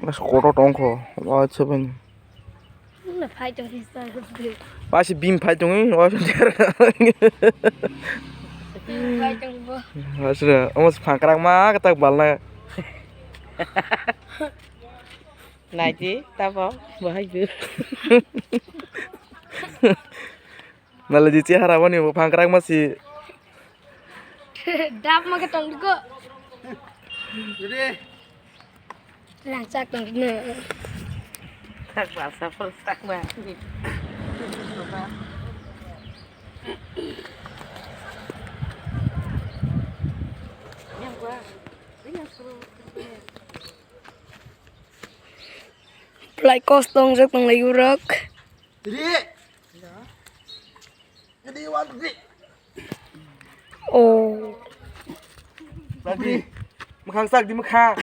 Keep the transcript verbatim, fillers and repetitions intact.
Mas kotor tongkho, wa seven. Wala phai tong sisa. Wa si bim phai tong, wa si. Phai tong bo. Wa si, omo si phangkrak ma, katak balna. Naidi, tabo, bahai bu. Nalai di chehara boni bo phangkrak ma si. Dap ma ke tong ko. Ready? Langchak tong ne. Tak ba, sapor tak ba. Yang gua, yang suruh. Plai kos tong jak tong lai urak. Ready? Ready, one, ready. Oh. Ready. Makhang sak di makhang.